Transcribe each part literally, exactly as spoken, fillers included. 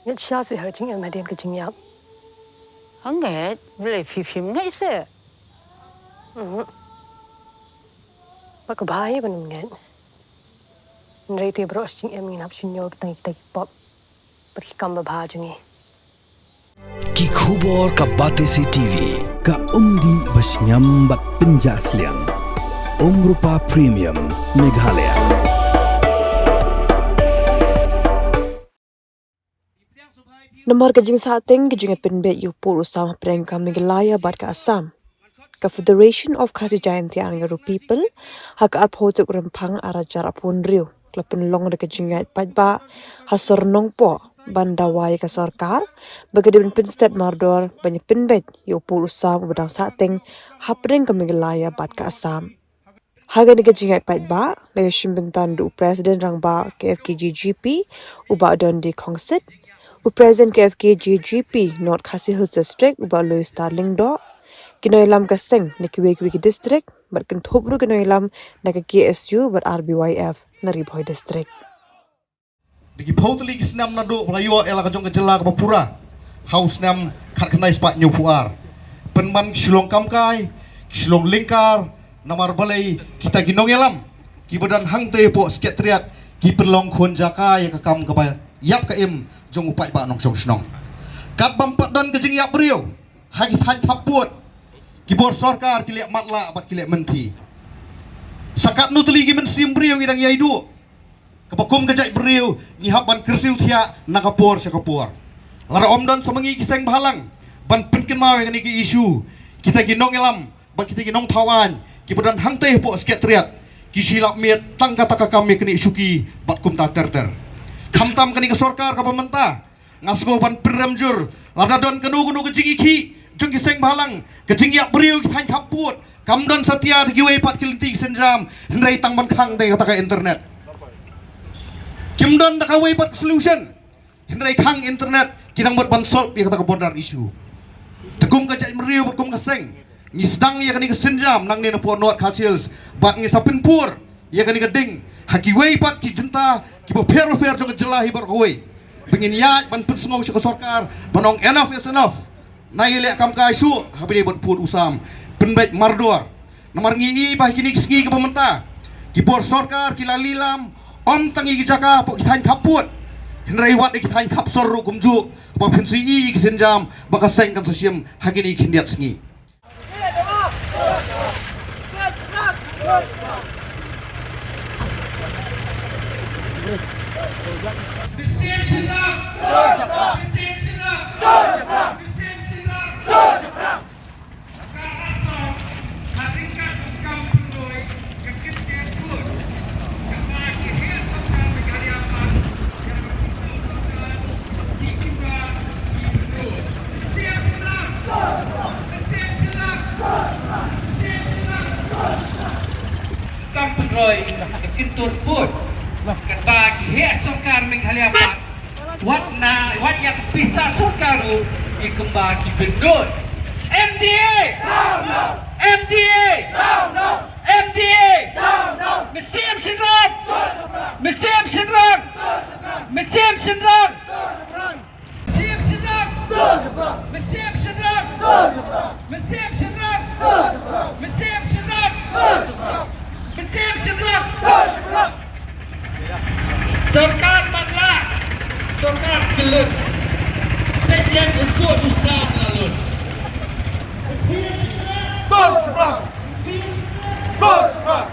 Ngeit shisha seh ha ka jingim hadien ka jingïap. Hangne, balei phi phim ngeit seh? Mhm. Ba ka bha hi ban ym ngeit. Hynrei te baroh shi jingim ngin hap shim ïa kita ki pop bad ki kam babha jong ngi. Ki khubor ka Batesi TV, ka umdih ba shngiam bad pynjah sliang. Umrupa Premium, Meghalaya. Namar ka jingsahteng ka jingïapynbeit ïa u pud u sam hapdeng ka Meghalaya bad ka Assam, ka Federation of Khasi Jaintia and Garo People, ha ka arphew tarik Rymphang arhajar arphew hynriew, ka la pynlong da ka jingïaid paidbah ha sor Nongpoh ban dawa ïa ka sorkar ba ka dei ban pynsted mardor ban ïapynbeit ïa u pud u sam uba dang sahteng hapdeng ka Meghalaya bad ka Assam. Ha kane ka jingïaid paidbah la ïashim bynta da u President Rangbah K F K G G P, u Bah Dundee Khongsit, u President K F K G G P North Khasi Hills District, u Bah Louis Star Lyngdoh, ki nongïalam ka seng na kiwei kiwei ki district, bad kynthup ruh ki nongïalam na ka K S U bad R B Y F na Ri Bhoi District. Da ki phew tylli ki snem naduh ba la ïoh ïa la ka jong ka jylla kaba pura ha u snem khatkhyndai spah hynñiewphew ar. Pynban ki shu long kamkai, ki shu long lyngkar, namar balei kita ki nongïalam kiba don hangtei hapoh Secretariat ki pynlong khun jaka ïa ka kam kaba ïap ka im jong u paidbah nongshong shnong. Katba ym pat don ka jingïap briew ha ki thaiñ khappud, ki bor sorkar ki leh matlah bad ki leh mynthi. Sa katno tylli ki mynsiem briew ngi dang ïai duh. Kaba kum ka jaitbynriew ngi hap ban kyrsiew thiah na ka por sha ka por. Lada ym don sa ma ngi ki seng bhalang ban pynkynmaw ïa kane ka issue, kita ki nongïalam bad kita ki nongthaw aiñ kiba don hangtei hapoh Secretariat ki shu lap miet tang kata ka kam ïa kane shuki bad kumta ter ter. Khamtam kane ka sorkar kaba mynta, nga sngew ban pynrem jur, lada don kano kano ka jingïakhih jong ki seng bhalang, ka jingïap briew ki thaiñ khappud, kam don satia da kiwei pat ki lynti ki sienjam, hynrei tang ban khang da kata ka internet. Kim don da kawei pat ka solution, hynrei khang internet ki dang mut ban solve ïa kata ka border issue. Te kum ka jaitbynriew bad kum ka seng, ngi sdang ïa kane ka sienjam nangne napoh North Khasi Hills bad ngi sa pynpur ïa kane ka ding ha kiwei pat ki jylla kiba pher bapher jong ka jylla hi baroh kawei. Ba ngin ïaid ban pynsngew sha ka sorkar ban ong enough is enough. Nai leh kamkai shuh haba ïadei bad pud u sam, pynbeit mardor. Namar ngi i ba ha kine ki sngi kiba mynta ki bor sorkar ki la lilam ym tang ïa ki jaka hapoh ki thaiñ khappud, hynrei wat ïa ki thaiñ khapsor ruh kumjuh, ba phin sa i ïa ki sienjam ba ka seng kan sa shim ha kine ki khyndiat sngi. Kam pynroi ka kyntur pud katba ki heh sorkar Meghalaya pat wat na, wat ïa ka pisa sorkar ruh ki kumba ki byndut. M D A! M D A! M D A! Mynsiem Shinrang! Mynsiem Shinrang! Mynsiem Shinrang! Mynsiem Shinrang! Mynsiem Shinrang! Mynsiem Shinrang! Mynsiem Shinrang! Mynsiem Shinrang! Sorkar matlah, sorkar kyllut. Peit lem u pud u sam la lut. Mynsiem Shinrang! Mynsiem Shinrang!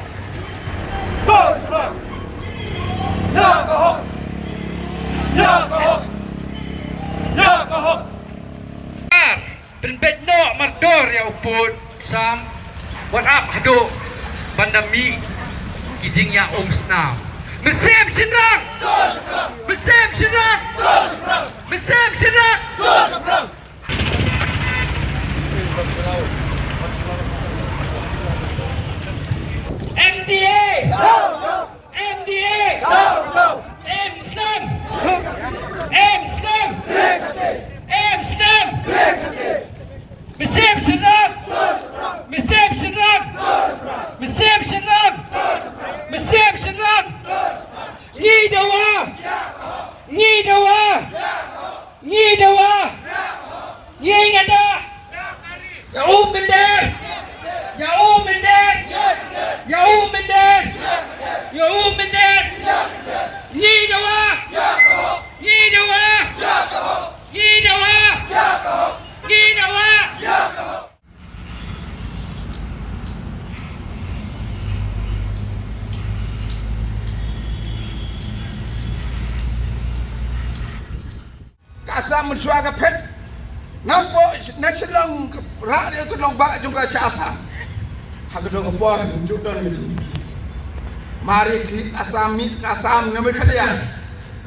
Mynsiem Shinrang! Ïa ka hok! Ïa ka hok! Ïa ka hok! Ar, pynbeit noh mardor ïa u pud sam, wat ap haduh ban da mih ki jingïaumsnam. Mynsiem Shinrang! Mynsiem Shinrang! Mynsiem Shinrang! M D A! M D A! M snem! M snem! M snem! Mynsiem Shinrang! Mynsiem Shinrang! Mynsiem Shinrang! Mynsiem Shinrang! Ngi dawa! Ngi dawa! Assam mynshuwa ka phet. Namar na Shillong ka rah ïa ka nongbah jong ka sha Assam. Ha ka dong ka por ju don ka jingkit. Mar ïa ki Assam, mih Assam na Meghalaya.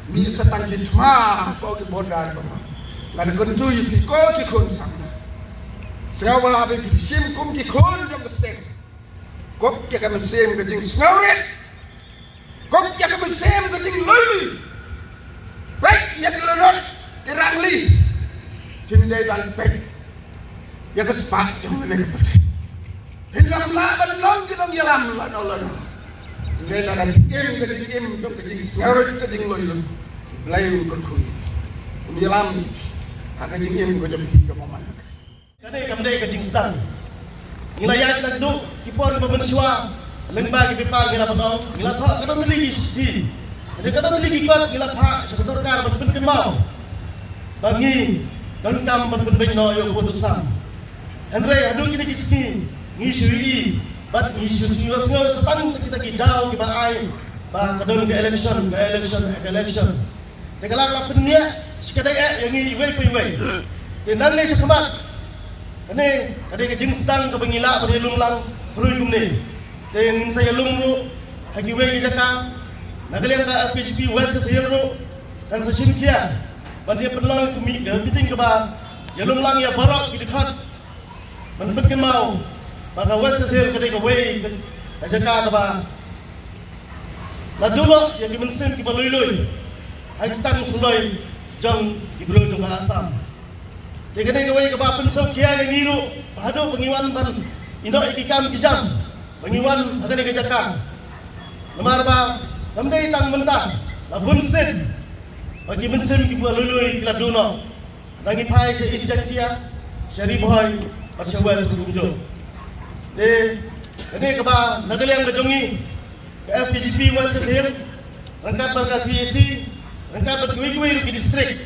Mih sa tang ki thma ko ki border ko. Ngan kyntu ïa phi ko ki khun samla. Sngewbha ba phi shim kum ki khun jong ka seng. Kup ïa ka mynsiem ka jingsngewrit. Kup ïa ka mynsiem ka jinglui. Peit ïa ki lynot ki rangli. Phin dei ban peit ïa ka spah jong kane ka pyrthei. Phin ym lah ban long ki nongïalam lano lano. Hynrei lada phi im ka jingim jong ka jingsngewrit ka jinglui, Blei un kyrkhu, un ïalam ha ka jingim ka jong phi kaba man. Kane kam dei ka jingsdang. Ngi la ïaid naduh ki por kiba mynshuwa, lyngba ki paper ngi la pynlong, ngi la thoh ka don tylli ki shithi, ka don tylli ki kot ngi la phah sha ka sorkar ban pynkynmaw ba ngi donkam ban pynbeit noh ïa u pud u sam. Hynrei haduh kine ki sngi ngi shu ïohi bad ngi shu sngewsynei sa tang kita ki daw kiba ai ba ka don ka election, ka election, ka election. Te ka la ka la pynïaid shi katdei eh ïa ngi iwei pa iwei. Te nangne shakhmat, kane ka dei ka jingsdang kaba ngi lah ban ïalum lang hynrei kumne. Te ngin sa ïalum ruh ha kiwei ki jaka, na ka liang ka F K J P West Khasi Hills ruh kan sa shim khia ban ïa pynlong ka mi-, ka meeting kaba ïalum lang ïa baroh ki dkhot ban pynkynmaw ba ka West Khasi Hills ka dei kawei ka jaka kaba la duh noh ïa ki mynsiem kiba lui lui ha ki tang sumloi jong ki briew jong ka Assam. Te kane kawei kaba pynsngewkhia ïa ngi ruh ba haduh ba ngi wan ban ïehnoh ïa ki kam ki jam ba ngi wan ha kane ka jaka. Namar ba kam dei tang mynta, la bun sien ba ki mynsiem kiba lui lui ki la duh noh. Ngi phai sha East Jaintia, sha Ri Bhoi bad sha West kumjuh. Te kane kaba na ka liang ka jong ngi ka F K J P West Khasi Hills ryngkat bad ka C A C ryngkat bad kiwei kiwei ki district,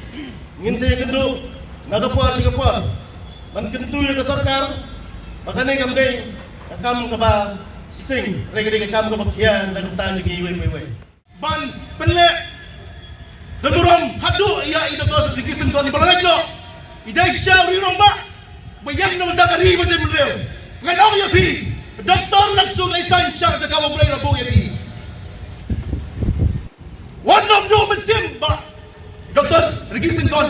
ngin sa ïakynduh na ka por sha ka por ban kyntu ïa ka sorkar ba kane kam dei ka kam kaba sting, hynrei ka dei ka kam kaba khia na ka bynta jong ngi iwei pa iwei. Ban pynleh ka burom khatduh ïa i Doctor Ricky Syngkon ba la leit noh. I dei shisha u rangbah ba ïeng na ka ri ba jaitbynriew. Ngan ong ïa phi, Doctor Langsuk Leisan sha ka jaka ba U Blei u la buh ïa phi. Wat nym duh mynsiem ba Doctor Ricky Syngkon.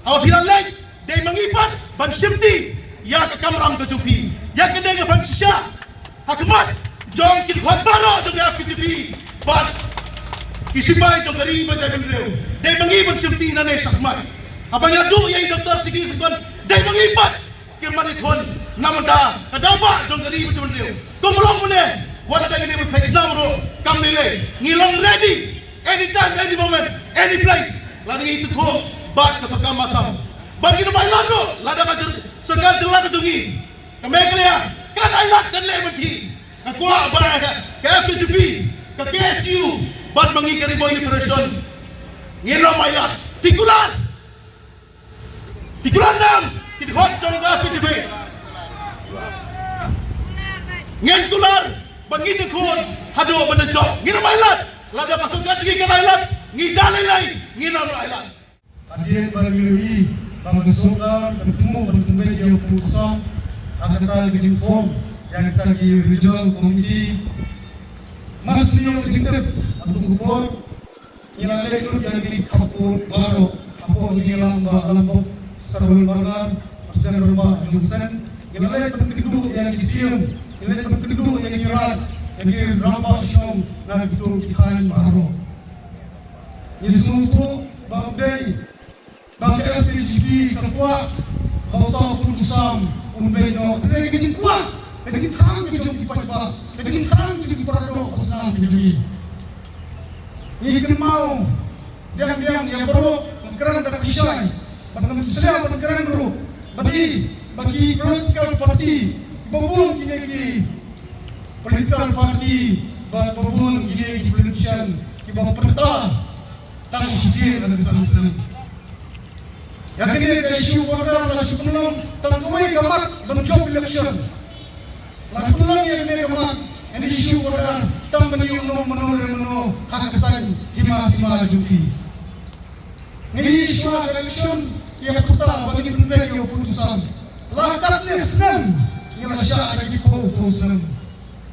Haba phi la leit, dei ma ngi pat ban shimti ïa ka kamram ka jong phi, ïa kane ka ban shisha ha khmat jong ki dkhot baroh jong ka F K J P bad ki shipai jong ka ri ba jaitbynriew. Dei ma ngi ban shimti nangne shakhmat. Haba ngi ïa duh ïa i Doctor Ricky Syngkon, dei ma ngi pat ki mane khun na bynta ka daw ba jong ka ri ba jaitbynriew. Kum long mane, wat la dang ngi ban peit shnong ruh kam lei lei, ngi long ready anytime, any moment, any place. La dang ngi ithuh bad ka sorkar Assam, bad ngi dang bai lad ruh lada ka jyr-, sorkar jylla ka jong ngi, ka Meghalaya, kan ai lad, kan leh ban thik. Nga kwah ba ka F K J P, ka K S U bad ma ngi ka Ri Bhoi Youth Federation ngin long ai lad. Phi kular, phi kular nam ki dkhot jong ka F K J P. Ngin kular ban ngin ïakhun haduh ban jop. Ngin long ai lad. Lada ka sorkar jong ngi kan ai lad, ngi da lei lei, ngin long ai lad. Hadien ba ngi ïohi ba ka sorkar ka thmu ban pynbeit ïa u pud u sam ha kata ka jingform ïa kata ki regional committee. Mar shu ïoh jingtip ha kato ka por, ngi la leit lut ïa kine ki khappud baroh hapoh ka jingïalang Bah Lambok Starwell Marngar, President rangbah jong ka seng. Ngi la leit ban kynduh ïa ki siem, ngi la leit ban kynduh ïa ki raid, ïa ki rangbah shnong na kito ki thaiñ baroh. Ngi sngewthuh ba u dei ba ka F K J P ka kwah ba uto u pud u sam un beit noh. Hynrei ka jingkwah, ka jingthrang ka jong ki paidbah, ka jingthrang ka jong ki paradoh basnam ka jong ngi. Ngi kynmaw biang biang ïa baroh ban kren da ka shai, bad ngam sngewsih ban kren ruh, bad i, bad ki political party, ba bun kine ki political party, bad ba bun kine ki politician kiba pyrta tang shisien ha ka san snem. Ïa kane ka issue border la shu pynlong tang kawei ka mat ban jop election. La pynlong ïa kane ka mat, ïa kane ka issue border tang ban ïoh noh mano re mano ha ka saiñ hima sima jong ki. Ngi shuwa ka election ïa pyrta ba ngin pynbeit ïa u pud u sam. La katne snem ngi la shah da ki phew phew snem.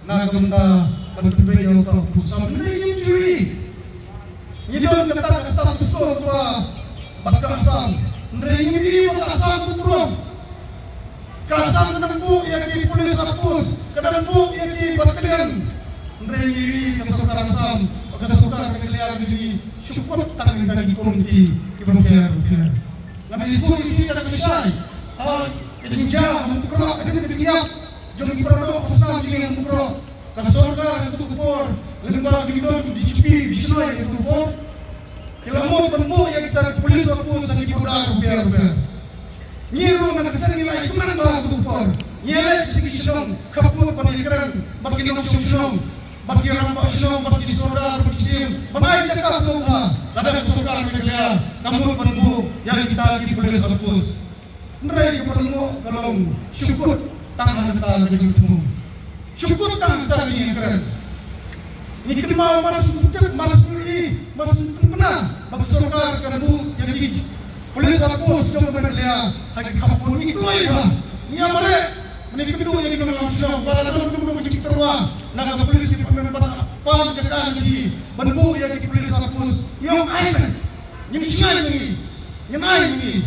Na ka bynta ban pynbeit ïa uta u pud u sam. Hynrei ngim ju ïohi. Ngi don kata ka status quo kaba bad ka Assam. Hynrei ngim ïohi ba ka Assam ka burom. Ka Assam ka dang buh ïa ki police outpost, ka dang buh ïa ki battalion. Hynrei ngi ïohi ka sorkar Assam, ka sorkar Meghalaya ka jong ngi shu kut tang ïa kita ki komiti kiba pher bapher. Ngan ïathuh ïa phi kata ka lashai. Ha ka jingjia ha Mukroh, ha ka jingïap jong ki para doh para snam jong ngi ha Mukroh. Ka sorkar ha kato ka por, lyngba ki jingdon D G P Bishnoi ha kato ka por, ki la mut ban buh ïa kita ki police outpost ha ki border bapher bapher. Ngi ruh na ka seng ngi la ïakmen bha ha kato ka por. Ngi leit sha ki shnong khappud ban ïakren bad ki nongshong shnong, bad ki rangbah shnong, bad ki sordar, bad ki siem, ban ai jaka sngewbha. Lada ka sorkar Meghalaya ka mut ban buh ïa kita ki police outpost. Hynrei kaba donkam ka long shu kut tang ha kata ka jingthmu. Shu kut tang ha kata ka jingkren. Ngi kynmaw mar shu kut, mar shu ïohi, mar shu kynmaw ba ka sorkar ka buh ïa ki police outpost jong ka Meghalaya ha ki khappud. Ngi kloi bha. Ngi ïa mareh. Ngi kynduh ïa ki nongïalam shnong ba la don kumno ka jingtyrwa na ka police department ban pang jaka na ki ban buh ïa ki police outpost. Ngi ong ai beit. Ngin shai ma ngi. Ngin ai ma ngi.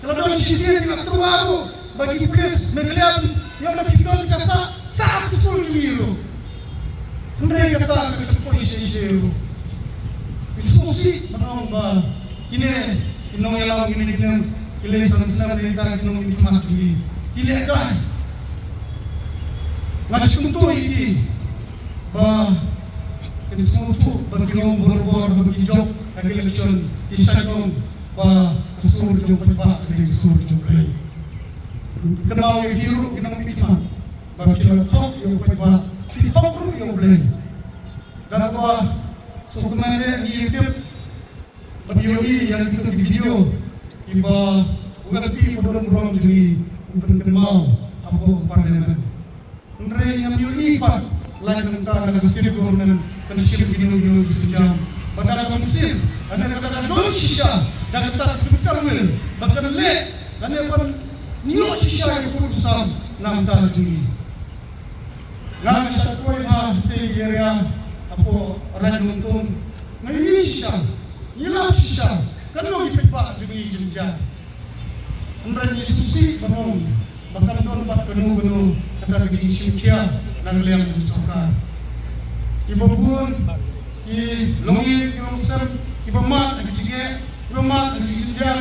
Ka la don shisien ka la tyrwa ruh ba ki police Meghalaya ïa ka phi don ka sah, sah ka skul jong ngi ruh. Hynrei kata ka jingpoi shisha ruh. Ngi sngewsih ban ong ba kine ki nongïalam kine, kine ki lei san snem, kine ki nongmihkhmat jong ngi ki lehkai. Nga sngewthuh ïa ki ba kin sngewthuh ba ki ong barabor haba ki jop ha ka election, ki shait ong ba ka sur jong u paidbah ka dei ka sur jong U Blei. Kynmaw ïa phi ruh ki nongmihkhmat ba phi la thok ïa u paidbah, phi thok ruh ïa U Blei. Kata kaba shu kynmaw ïa ngi ïa tip bad ïohi ïa kita ki video kiba u M P ba don burom jong ngi u pynkynmaw hapoh Parliament. Hynrei ngam ïohi pat lait na ka bynta ka state government kan shim kino kino ki sienjam. Bad da ka mynsiem, lane ka da ka don shisha, da kata ka political will ba kan leh lane ban ïoh shisha ïa u pud u sam na ka bynta jong ngi. Nga nga shah poi ha Tei area hapoh Raid Nongtum. Nga ïohi shisha, ngi lap shisha kano ki paidbah jong ngi jynjar. Hynrei ngi sngewsih ban ong ba kan don pat kano kano kata ka jingshim khia na ka liang jong sorkar. Kiba bun ki longïing ki longsem kiba mad ha ka jingeh, kiba mad ha ka jingjynjar,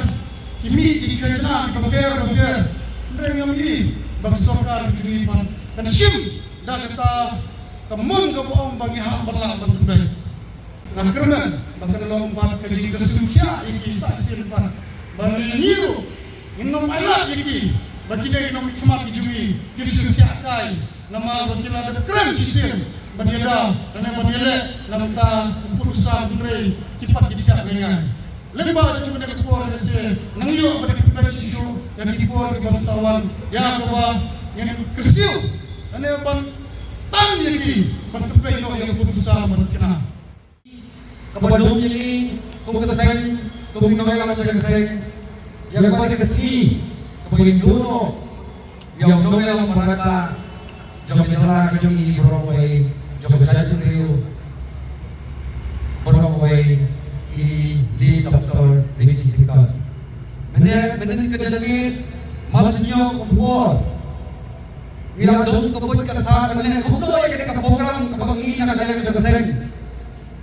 ki mih ki khajna kiba pher bapher. Hynrei ngam ïohi ba ka sorkar ka jong ngi pat kan shim da kata ka mon kaba ong ba ngi hap ban lah ban pynbeit. Nga kyrmen ba kan long pat ka jingkyrsiew khia ïa ki sah shisien pat ba ngi ruh ngin ym ailad ïa ki ba ki dei ki nongmihkhmat ki jong ngi, ki kyrsiew khia kai. Namar ba ki la dep kren shisien ban ïada lane ban ïaleh na ka bynta u pud u sam, hynrei ki pat ki thiah ngai ngai. Lyngba jong kane ka por lehse nang ïoh ban pynbeit shisha ïa ki por kiban sa wan, ïa kaba ngin kyrsiew lane ban tang ïa ki ban pynbeit noh ïa u pud u sam ban thikna. Kaba dum ïa ngi kum ka seng, kum ki nongïalam jong ka seng, ïa kaba dei ka sngi kaba ngin duh noh ïa u nongïalam ba rta jong ka jylla ka jong ngi, baroh kawei, jong ka jaitbynriew baroh kawei, i Late Doctor Ricky Syngkon. Mynne, mynne ka jingïeit, mar shu ñiew ka khubor, ngi la dum ka buit ka stad, mynne kumno ïa kane ka program kaba ngi na ka liang jong ka seng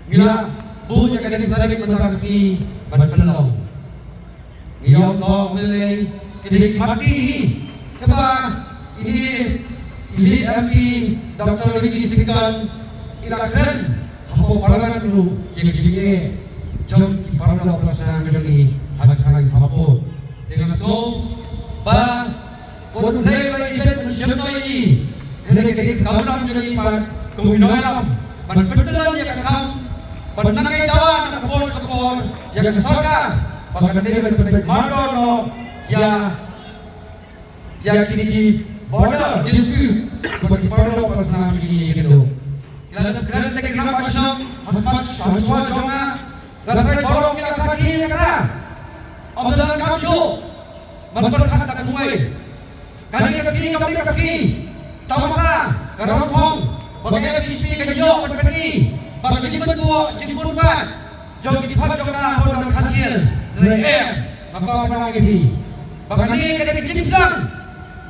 ngi la buh ïa kane ka tarik mynta ka sngi ban pynlong. Ngi ong ko, mynlei ki dei ki mati hi kaba i Late M P Doctor Ricky Syngkon i la kren hapoh Parliament ruh ïa ka jingeh jong ki para doh para snam jong ngi ha ka thaiñ hapoh. Te nga sngew ba Wat U Blei u la ibit ban shim noh ïa ngi. Hynrei ka dei ka kam jong ngi pat kum ki nongïalam ban pyntyllun ïa ka kam, ban nang ai dawa na ka por ka por ïa ka sorkar ba kan dei ban pynbeit mardor noh ïa, ïa kine ki border dispute ba ki para doh para snam jong ngi ïa ki duh. Ki la dep kren da ki rangbah shnong ha khmat ha shuwa jong nga. Nga tharai baroh ngi la sakhi ïa kata. Kam shuh ban pyrkhat da kumwei. Kane ka sngi, kane ka sngi, tamasa ka rong khong ba ka F D C P ka ïoh ban pyni ba ka jingpynbor jingpynbor jong ki khot jong ka ha North Khasi Hills. Re em, nga kwah ban ong ïa phi ba kane ka dei ka jingsdang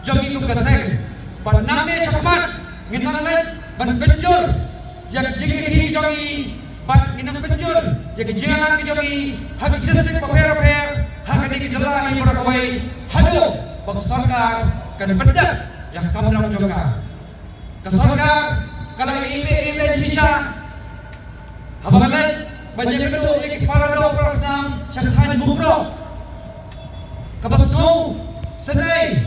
jong ngi kum ka seng. Bad nangne shakhmat ngin nang leit ban pynjur ïa ka jingïakhih jong ngi, bad ngin nang pynjur ïa ka jingïalang jong ngi ha ki district bapher bapher ha kane ka jylla hi baroh kawei, haduh ba ka sorkar kan pyndep ïa ka kamram jong ka. Ka sorkar ka la ïa iwei iwei shisha haba ka leit ban ïakynduh ïa ki para doh para snam sha thaiñ Mukroh. Kaba sngewsynei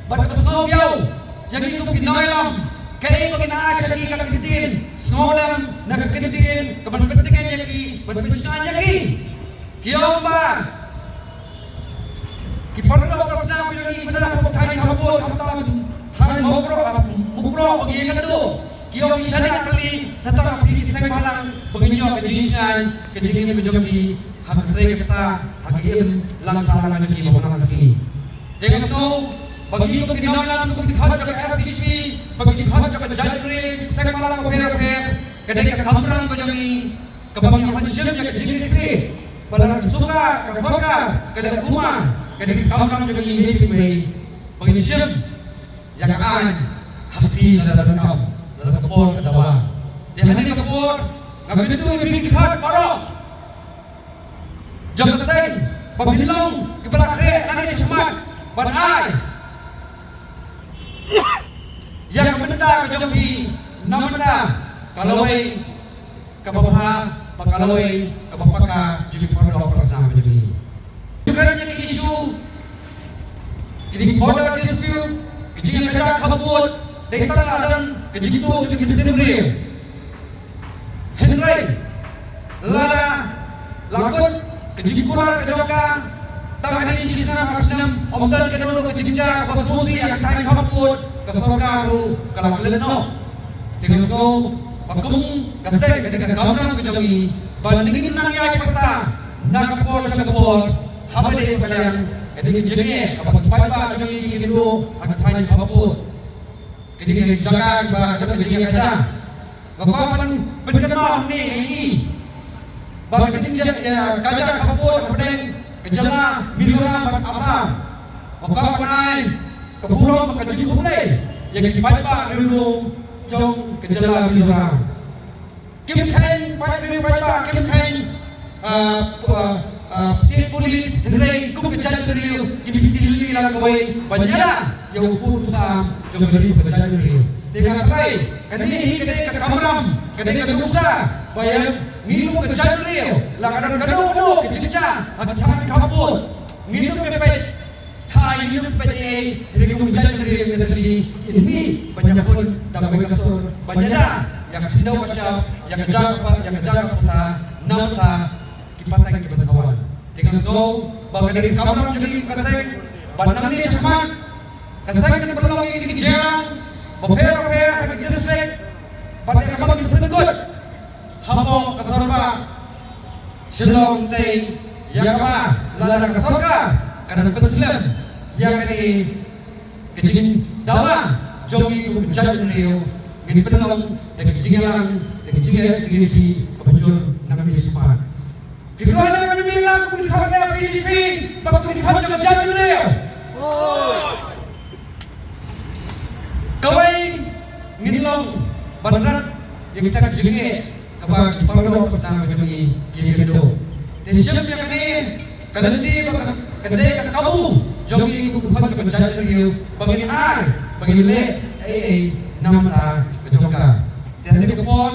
bad kaba sngewbiang ïa ngi kum ki nongïalam, kaei ba ngin ai sha ki, ka kyntien sngewlem, na ka kyntien kaban pyntngen ïa ki, ban pynshai ïa ki. Ki ong ba ki para doh para snam ki ong, ki para doh para snam ki ong, thaiñ Khappud, thaiñ Mukroh, Mukroh ba ngi ïakynduh. Ki ong, shane ka kali, sa tang phi ki seng bhalang ba ngin ïoh ka jingshngaiñ, ka jingim ka jong ki ha ka trei ka kta, ha ka im lang sah lang jong ki ba man la ka sngi. Te nga sngew ba ngi kum ki nongïalam, kum ki khot jong ka F D C P, ba ngi ki khot jong ka jaitbynriew, ki seng bhalang bapher bapher, ka dei ka kamram ka jong ngi kaba ngi hap ban shim ïa ka jingkitkhlieh ba lada ka sorkar, ka sorkar ka dei ka hukuma, ka dei ka kamram jong ngi iwei pa iwei ba ngin shim ïa ka aiñ ha kti lada donkam, lada ka por ka dawa. Te ha kane ka por nga kyntu ïa phi ki khot baroh jong ka seng ba phin long kiba la khreh nangne shakhmat ban ai ïa ka bynta ka jong phi na bynta ka lawei kaba bha, bad ka lawei kaba paka jong ki para doh para snam jong ngi. Ki kren ïa ki issue, ki dei border dispute, ki jingïakajia khappud, dei tang la don ka jingtuh jong ki mynsiem briew. Hynrei lada la kut ka jingkular ka jong ka, tang hadien shi snem ar snem, ym don kano kano ka jingjia kaba sngewsih ïa ka thaiñ khappud, ka sorkar ruh ka la klet noh. Te nga sngew ba kum ka seng ka dei ka kamram ka jong ngi ba ngin nang ïai pyrta na ka por sha ka por, haba dei ba ka liang ka dei ka jingeh kaba ki paidbah jong ngi ki ïakynduh ha ka thaiñ khappud. Ka dei ka jaka ba ka dei ka jingeh ka jaka. Nga kwah ban pynkynmaw hangne ïa ngi ba ka jingeh ka jaka khappud hapdeng ka jylla Mizoram bad Assam. Nga kwah ban ai ka burom bad ka jingkhublei ïa ki paidbah riewlum jong ka jylla Mizoram. Kim kheiñ paidbah, paidbah, kim kheiñ, ah, ah, ah, state police, hynrei kum ka jaitbynriew, kim kheiñ, kim kheiñ lang kawei ban ïada ïa u pud u sam jong ka ri bad ka jaitbynriew. Te nga tharai kane hi ka dei ka kamram, ka dei ka nuksa ba ïa ngi kum ka jaitbynriew, la ka don kano kano ka jingjia ha ka thaiñ khappud, ngin ym peit thaiñ, ngin ym peit ei, hynrei kum ka jaitbynriew ngi da kylli ïa ngi ban ïakhun da kawei ka sur, ban ïada ïa ka khyndew ka shyiap, ïa ka jaka, ïa ka jaka puta na bynta ki pateng kiban sa wan. Te nga sngew ba ka dei ka kamram jong ngi kum ka seng ba nangne shakhmat ka seng kan pynlong ïa ki jingïalang bapher bapher ha ki district bad ïa kaba ki syndikut hapoh ka Sorbah Shillong Tei, ïa kaba lada ka sorkar ka dang pynslem ïa kane ka jingdawa jong ngi kum ka jaitbynriew, ngin pynlong da ka jingïalang, da ka jingïalang kaba jur na ka bynta shakhmat. Ki khlaiñ na ka bynta kum ki khot ka B J P bad kum ki khot ka jaitbynriew. Kawei, ngin long ban rat ïa kita ki jingeh kaba ki para doh para snam jong ngi ki ïakynduh. Te shim ïa kane ka lynti ba ka dei ka kabu jong ngi kum ki khot jong ka jaitbynriew ba ngin ai, ba ngin leh ei ei na bynta ka jong ka. Te ha kane ka por,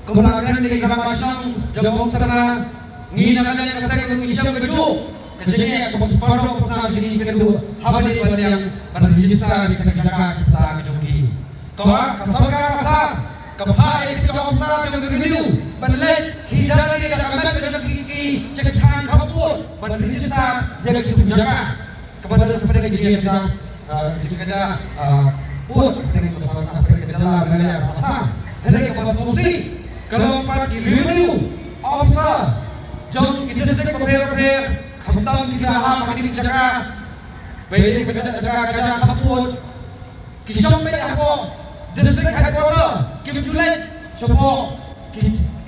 kumba la kren da i rangbah shnong jong ka Umtara, ngi na ka liang ka seng ngi shem kajuh ka jingeh kaba ki para doh para snam jong ngi ki kynduh haba dei ban liang ban register ïa kita ki jaka ki puta ka jong ki. Ka, ka sorkar Assam ka phah ïa kita ki officer jong ka revenue ban leit hi da lade da ka met ka jong ki ki sha ki thaiñ khappud ban register ïa kita ki jaka. Kaba don hapdeng ka jingïakajia, ah, jingïakajia, ah, pud hapdeng ka sorkar, hapdeng ka jylla Meghalaya bad Assam. Hynrei kaba sngewsih, ka long pat ki revenue officer jong ki district bapher bapher, Tam ki ba ha ba ki jaka. Ba ki jaka jaka jaka khaput. Ki shong beit hapoh district headquarter, kim ju leit shapoh ki,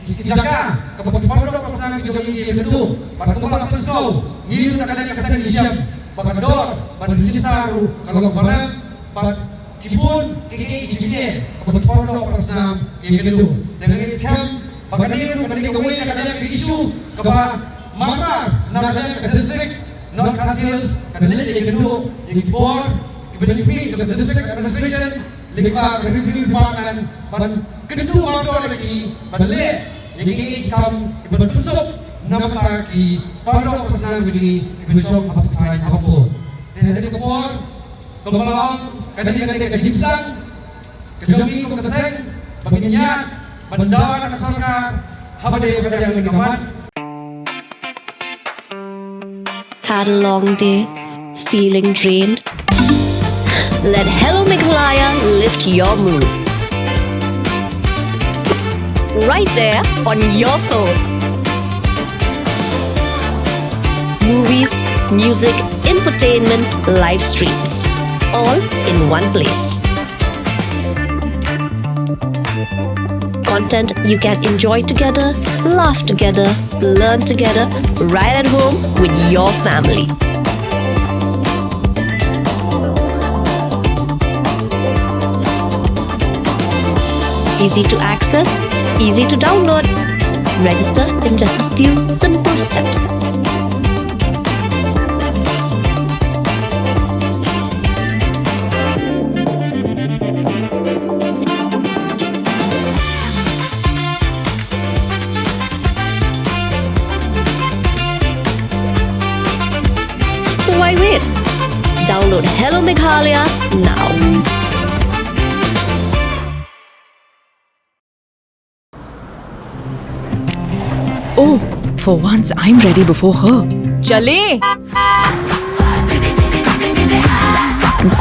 ki, ki jaka kaba ki paralok paralok ki jong ngi ki ïakynduh. Bad kumba la pynsngew, ngi ruh na ka liang ka seng ngi shem ba ka dor ban register ruh ka long barem, bad ki bun ki, ki, ki jingeh kaba ki paralok paralok ki ïakynduh. Te nga ngeit skhem ba kane ruh ka dei kawei na ka liang ka issue kaba mar mar na ka liang ka district North Khasi Hills kan leit ïakynduh ïa ki bor kiba nyngkong jong ka District Administration lyngba ka Revenue Department ban kynduh mardor ïa ki ban leh ïa ki kam kiban pynsuk na ka bynta ki paralok paralok jong ngi kiba shong ha pyrthei khappud. Te ha kane ka por kumba la ong, kane ka dei ka jingpyrshang ka jong ngi kum ka seng ba ngin ïaid ban dawa na ka sorkar haba dei ba dei ka mat. Had a long day? Feeling drained? Let Hello Meghalaya lift your mood. Right there on your phone. Movies, music, entertainment, live streams, all in one place. Content you can enjoy together, laugh together, learn together, right at home with your family. Easy to access, easy to download. Register in just a few simple steps. So why wait? Download Hello Meghalaya now. Oh, for once I'm ready before her. चलें?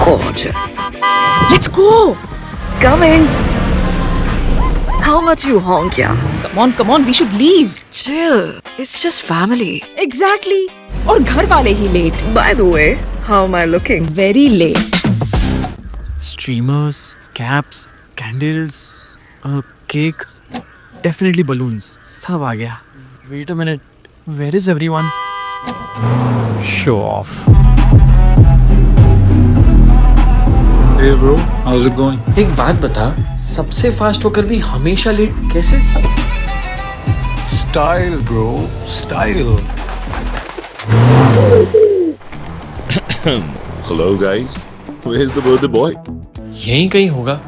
Gorgeous. Let's go. Coming. How much you honk, yeah? Come on, come on, we should leave. Chill. It's just family. Exactly. और घर वाले ही late. By the way, how am I looking? Very late. Streamers, caps, candles, a cake. Definitely balloons. सब आ गया. Wait a minute. Where is everyone? Show off. Hey bro, how's it going? एक बात बता, सबसे फास्ट होकर भी हमेशा लेट कैसे? Style bro, style. Hello guys, where's the birthday boy? यहीं कहीं होगा,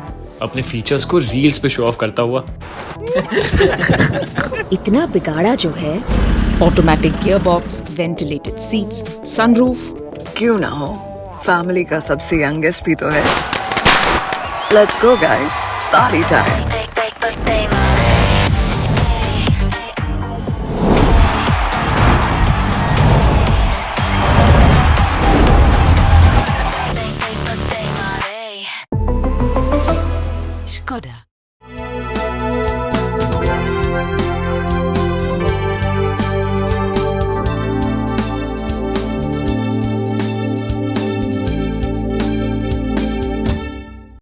अपने फीचर्स को रील्स पे शो ऑफ करता हुआ। इतना बिगाड़ा जो है। Automatic gearbox, ventilated seats, sunroof। क्यों ना हो, फैमिली का सबसे यंगेस्ट भी तो है। Let's go guys, party time. Skoda.